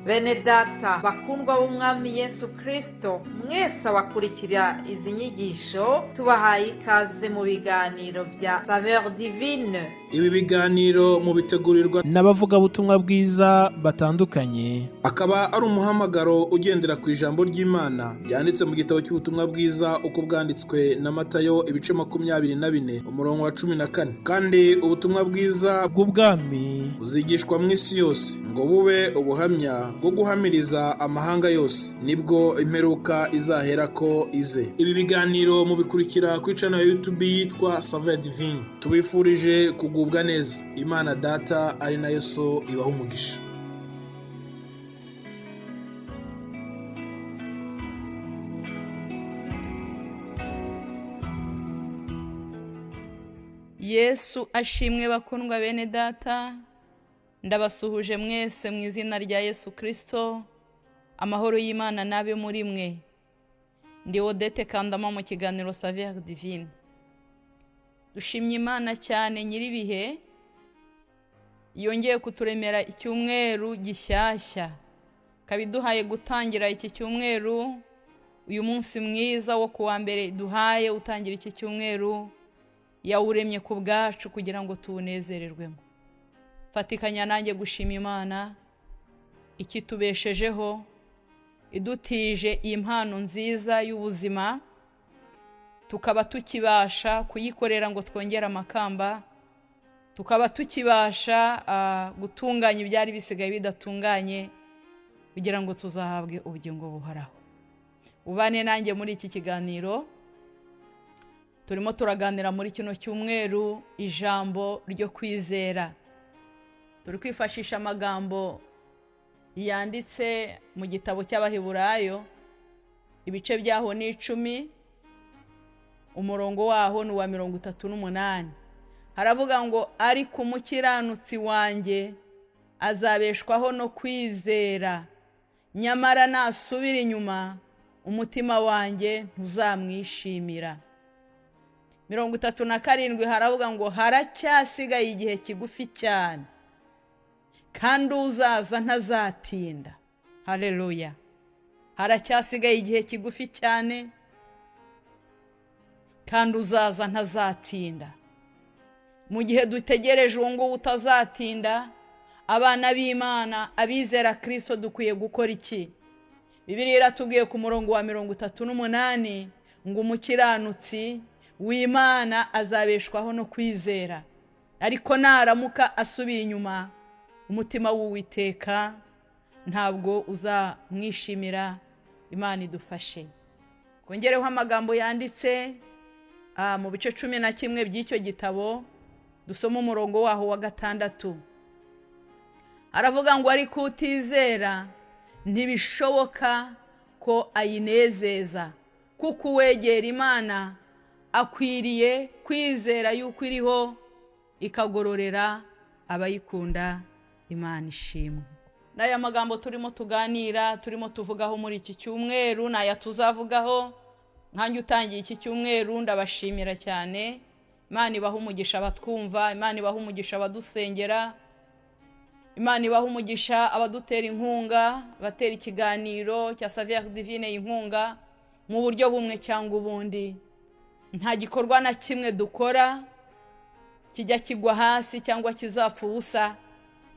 Bene data bakundwa b'Umwami Yesu Kristo, mwese abakurikira izi nyigisho, tubahaye ikaze mu biganiro bya Saveur Divine. Ibi biganiro mubitegurirwa n'abavugabutumwa bwiza batandukanye, akaba ari umuhamagaro ugendera ku ijambo ry'Imana ryanditse mu gitabo cy'ubutumwa bwiza uko bwanditswe na Matayo, ibice 24, umurongo wa 14. Kandi ubutumwa bwiza bw'ubwami buzigishwa mu isi yose ngo bube ubuhamya bwo guhamiriza amahanga yose, nibwo imperuka izaherako ize. Ibi biganiro mubikurikira kuri channel ya YouTube yitwa Saveur Divine. Tubifurije kugubwa neza. Imana Data ari nayo So ibaha umugisha. Yesu ashimwe. Bakundwa bene data, ndabasuhuje mwese mu izina rya Yesu Kirisito. Amahoro y'Imana n'abe muri mwe. Ndi Odette Kandama mu kiganiro Saveur Divine. Dushimye Imana cyane nyir'ibihe yongeye kuturemera icyumweru gishyashya, ikaba iduhaye gutangira iki cyumweru, uyu munsi mwiza wo kuwa mbere duhaye utangira iki cyumweru. Yawuremye ku bwacu kugira ngo tuwunezererwemo. Fatikanya nanjye gushima Imana ikitubeshejeho, idutije iyi mpano nziza y'ubuzima, tukaba tukibasha kuyikorera ngo twongere amakamba, tukaba tukibasha gutunganya ibyari bisigaye bidatunganye, kugira ngo tuzahabwe ubugingo buhoraho. Ubane nanjye muri iki kiganiro. Turimo turaganira muri kino cyumweru ijambo ryo kwizera. Turi kwifashisha amagambo yanditse mu gitabo cy'Abaheburayo, ibice byaho ni 10, umurongo waho ni uwa 38. Haravuga ngo: "Ariko umukiranutsi wanjye azabeshwaho no kwizera, nyamara nasubira inyuma umutima wanjye ntuzamwishimira." 37 haravuga ngo: "Haracyasigaye igihe kigufi cyane, kandi uzaza ntazatinda." Haleluya! Haracyasigaye igihe kigufi cyane, kandi uzaza ntazatinda. Mu gihe dutegereje uwo nguwo utazatinda, abana b'Imana, abizera Kirisito, dukwiye gukora iki? Bibiliya iratubwiye ku murongo wa 38 ngo: "Umukiranutsi w'Imana azabeshwaho no kwizera, ariko naramuka asubiye inyuma umutima w'Uwiteka ntabwo uzamwishimira." Imana idufashe. Twongereho amagambo yanditse mu bice 11 by'icyo gitabo, dusoma umurongo waho wa 6. Aravuga ngo: "Ariko utizera ntibishoboka ko ayinezeza, kuko uwegera Imana akwiriye kwizera yuko iriho, ikagororera abayikunda." Imana ishimwe. N'aya magambo turimo tuganira, turimo tuvugaho muri iki cyumweru, n'aya tuzavugaho. Nkanjye utangiye iki cyumweru, ndabashimira cyane. Imana ibaha umugisha abatwumva, Imana ibaha umugisha abadusengera, Imana ibaha umugisha abadutera inkunga, abatera ikiganiro cya Saveur Divine inkunga mu buryo bumwe cyangwa ubundi. Nta gikorwa na kimwe dukora kijya kigwa hasi cyangwa kizapfa ubusa.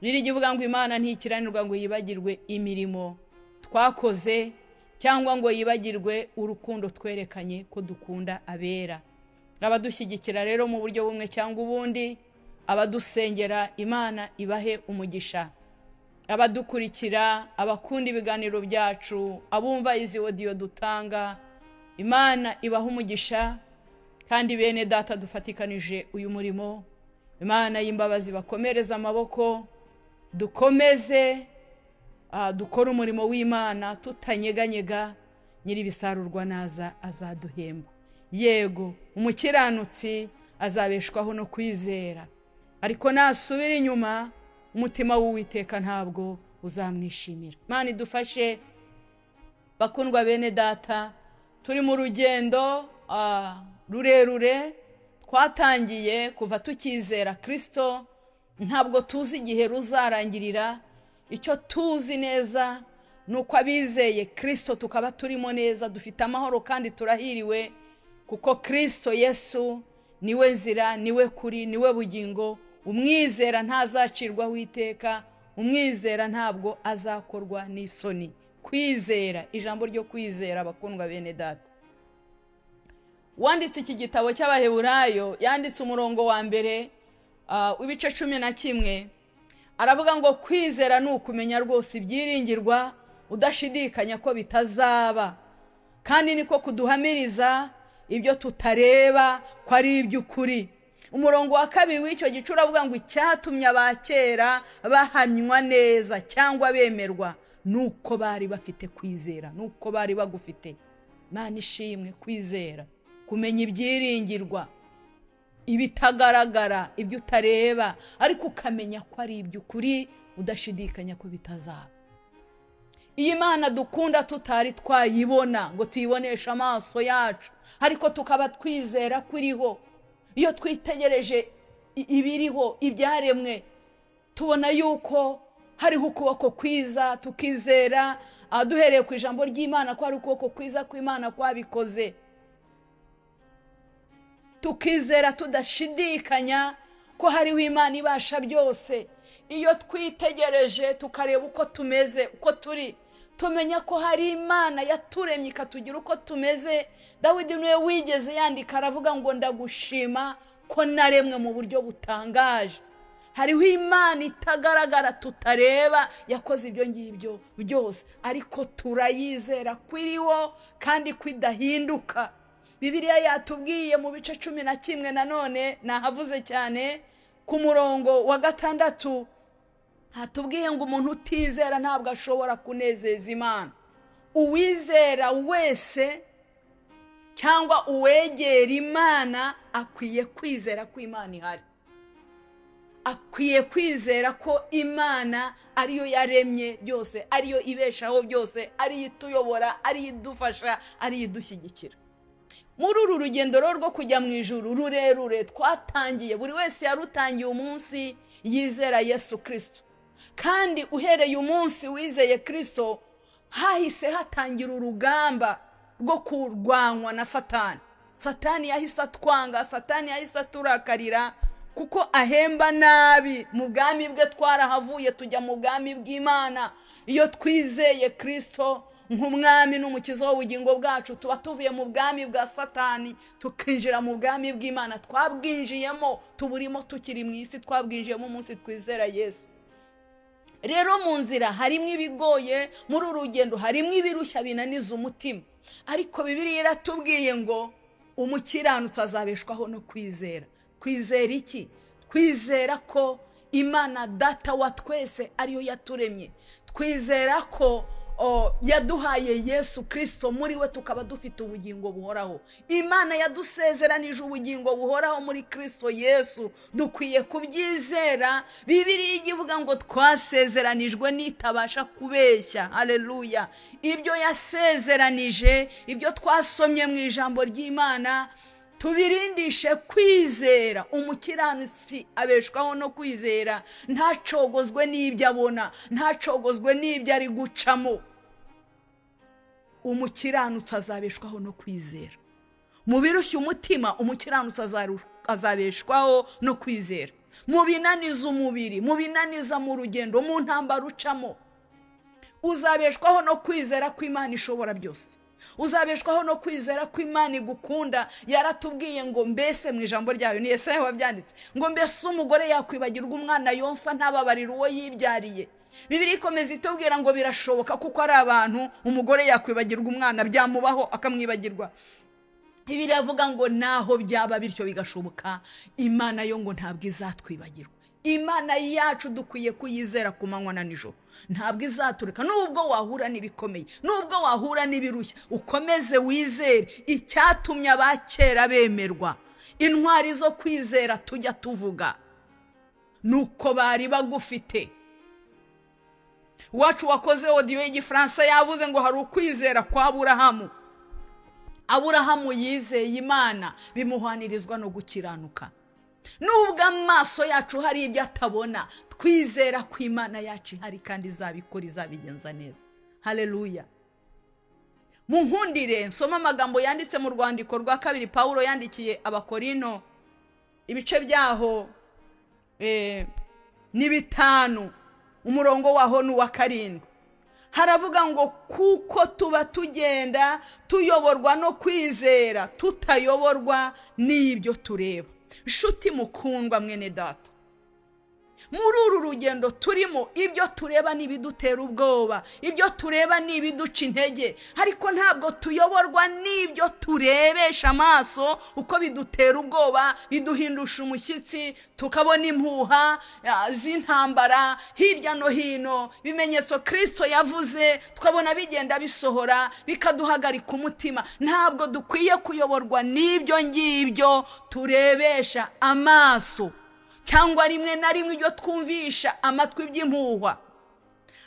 Bibiliya ivuga ngo Imana ntikiranirwa ngo yibagirwe imirimo twakoze, cyangwa ngo yibagirwe urukundo twerekanye ko dukunda abera. Abadushyigikira rero mu buryo bumwe cyangwa ubundi, abadusengera, Imana ibahe umugisha. Abadukurikira, abakunda ibiganiro byacu, abumva izi audio dutanga, Imana ibahe umugisha. Kandi bene data dufatikanije uyu murimo, Imana y'imbabazi bakomereze amaboko, dukomeze dukore umurimo w'Imana tutanyeganyega. Nyir'ibisarurwa naza azaduhemba. Yego, umukiranutsi azabeshwaho no kwizera, ariko nasubira inyuma umutima w'Uwiteka ntabwo uzamwishimira. Imana idufashe. Bakundwa bene data, turi mu rugendo rurerure twatangiye kuva tukizera Kirisito. Ntabwo tuzi igihe ruzarangirira. Icyo tuzi neza ni uko abizeye Kirisito tukaba turimo neza, dufite amahoro kandi turahiriwe, kuko Kirisito Yesu niwe nzira, niwe kuri, niwe bugingo. Umwizera ntazacirwaho iteka, umwizera ntabwo azakorwa n'isoni. Kwizera, ijambo ryo kwizera, abakundwa bene data. Wanditse iki gitabo cy'Abaheburayo yanditse umurongo wa mbere w'ibice 11, aravuga ngo kwizera ni ukumenya rwose ibyiringirwa udashidikanya ko bitazaba, kandi niko kuduhamiriza ibyo tutareba ko ari iby'ukuri. Umurongo wa kabiri w'icyo gice uravuga ngo icyatumye aba kera bahamywa neza cyangwa bemerwa ni uko bari bafite kwizera, ni uko bari bagufite. Imana ishimwe. Kwizera, kumenya ibyiringirwa, ibitagaragara, ibyo utareba, ariko ukamenya ko ari iby'ukuri udashidikanya ko bitazaba. Iyi Mana dukunda tutari twayibona ngo tuyiboneshe amaso yacu, ariko tukaba twizera ko iriho. Iyo twitegereje ibiriho, ibyaremwe, tubona yuko hariho ukuboko kwiza, tukizera duhereye ku ijambo ry'Imana ko hari ukuboko kwiza kw'Imana kwabikoze. Tukizera tudashidikanya ko hariho Imana ibasha byose. Iyo twitegereje tukareba uko tumeze, uko turi, tumenya ko hari Imana yaturemye ikatugira uko tumeze. Dawidi niwe wigeze yandika aravuga ngo ndagushima ko naremwe mu buryo butangaje. Hariho Imana itagaragara tutareba yakoze ibyo ngibyo byose, ariko turayizera ko iriho kandi ko idahinduka. Bibiliya yatubwiye mu bice 11, nanone nahavuze cyane, ku murongo wa 6 hatubwiye ngo umuntu utizera ntabwo ashobora kunezeza Imana. Uwizera wese cyangwa uwegera Imana akwiye kwizera ko Imana ihari, akwiye kwizera ko Imana ariyo yaremye byose, ariyo ibeshaho byose, ariyo ituyobora, ariyo idufasha, ariyo idushyigikira. Muri uru rugendo rero rwo kujya mu ijuru rurerure twatangiye, buri wese yarutangiye umunsi yizera Yesu Kirisito, kandi uhereye umunsi wizeye Kirisito hahise hatangira urugamba rwo kurwanywa na Satani. Satani yahise atwanga, Satani yahise aturakarira, kuko ahemba nabi. Mu bwami bwe twarahavuye tujya mu bwami bw'Imana. Iyo twizeye Kirisito nk'umwami n'umukiza w'ubugingo bwacu, tuba tuvuye mu bwami bwa Satani tukinjira mu bwami bw'Imana. Twabwinjiyemo, tuburimo tukiri mu isi, twabwinjiyemo umunsi twizera Yesu. Rero mu nzira harimo ibigoye, muri uru rugendo harimo ibirushya binaniza umutima, ariko Bibiliya iratubwiye ngo umukiranutsi azabeshwaho no kwizera. Kwizera iki? Kwizera ko Imana Data wa twese ariyo yaturemye, twizera ko yaduhaye Yesu Kirisito, muri we tukaba dufite ubugingo buhoraho. Imana yadusezeranije ubugingo buhoraho muri Kirisito Yesu, dukwiye kubyizera. Bibiliya ijya ivuga ngo twasezeranijwe n'itabasha kubeshya. Haleluya! Ibyo yasezeranije, ibyo twasomye mu ijambo ry'Imana, tubirindishe kwizera. Umukiranutsi abeshwaho no kwizera, ntacogozwe n'ibyo abona, ntacogozwe n'ibyo ari gucamo. Umukiranutsi azabeshwaho no kwizera. Mu birushya umutima, umukiranutsi azabeshwaho no kwizera. Mu binaniza umubiri, mu binaniza mu rugendo, mu ntambara ucamo, uzabeshwaho no kwizera ko Imana ishobora byose. Uzabeshwaho no kwizera ko Imana igukunda. Yaratubwiye ngo mbese mu ijambo ryayo, ni Yesaya wabyanditse, ngo mbese umugore yakwibagirwa umwana yonsa ntababarira uwo yibyariye? Bibiliya ikomeza itubwira ngo birashoboka, kuko ari abantu umugore yakwibagirwa umwana, byamubaho akamwibagirwa. Bibiliya iravuga ngo naho byaba bityo bigashoboka, Imana yo ngo ntabwo izatwibagirwa. Imana yacu dukwiye kuyizera ku manywa na nijoro, ntabwo izatureka. Nubwo wahura n'ibikomeye, nubwo wahura n'ibirushya, ukomeze wizere. Icyatumye abakera bemerwa, intwari zo kwizera tujya tuvuga, nuko bari bagufite. Uwacu wakoze audio y'Igifaransa yavuze ngo hari ukwizera kwa Aburahamu. Aburahamu yizeye Imana bimuhwanirizwa no gukiranuka. Nubwo amaso yacu hari ibyo atabona, twizera ko Imana yacu ihari kandi izabikora, izabigenza neza. Hareruya! Mu nkundire nsoma amagambo yanditse mu rwandiko rwa kabiri Pawulo yandikiye Abakorino, ibice byaho ni 5, umurongo waho ni uwa 7. Haravuga ngo: "Kuko tuba tugenda tuyoborwa no kwizera, tutayoborwa n'ibyo tureba." Nshuti mukundwa, mwene data, muri uru rugendo turimo, ibyo tureba ni ibidutera ubwoba, ibyo tureba ni ibiduca intege, ariko ntabwo tuyoborwa n'ibyo turebesha amaso, uko bidutera ubwoba, biduhindusha umushyitsi, tukabona impuha z'intambara hirya no hino, ibimenyetso Kirisito yavuze tukabona bigenda bisohora, bikaduhagarika umutima. Ntabwo dukwiye kuyoborwa n'ibyo ngibyo turebesha amaso, cyangwa rimwe na rimwe ibyo twumvisha amatwi by'impuhwa.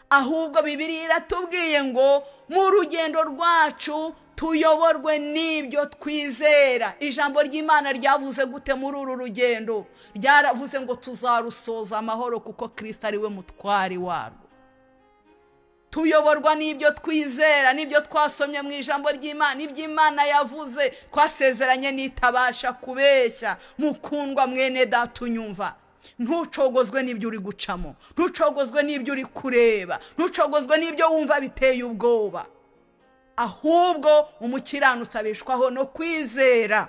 Ahubwo Bibiliya iratubwiye ngo mu rugendo rwacu tuyoborwe n'ibyo twizera. Ijambo ry'Imana ryavuze gute muri uru rugendo? Ryaravuze ngo tuzarusoza amahoro, kuko Kirisito ari we mutwari warwo. Tuyoborwa n'ibyo twizera, n'ibyo twasomye mu ijambo ry'Imana, ibyo Imana yavuze, twasezeranye n'itabasha kubeshya. Mukundwa mwene data unyumva, ntucogozwe n'ibyo uri gucamo, ntucogozwe n'ibyo uri kureba, ntucogozwe n'ibyo wumva biteye ubwoba. Ahubwo umukiranutsi abeshwaho no kwizera.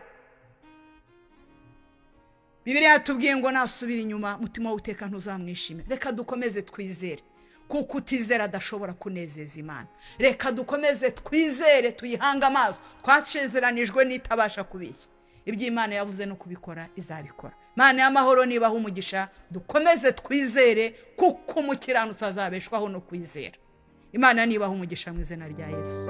Bibiliya yatubwiye ngo nasubira inyuma, umutima w'Uwiteka ntuzamwishime. Reka dukomeze twizere, kuko utizera adashobora kunezeza Imana. Reka dukomeze twizere, tuyihange amaso. Twasezeranijwe n'itabasha kubishya. Ibyo Imana yavuze no kubikora izabikora. Imana y'amahoro nibaha umugisha. Dukomeze twizere, kuko umukiranutsi azabeshwaho no kwizera. Imana nibaha umugisha mu izina rya Yesu.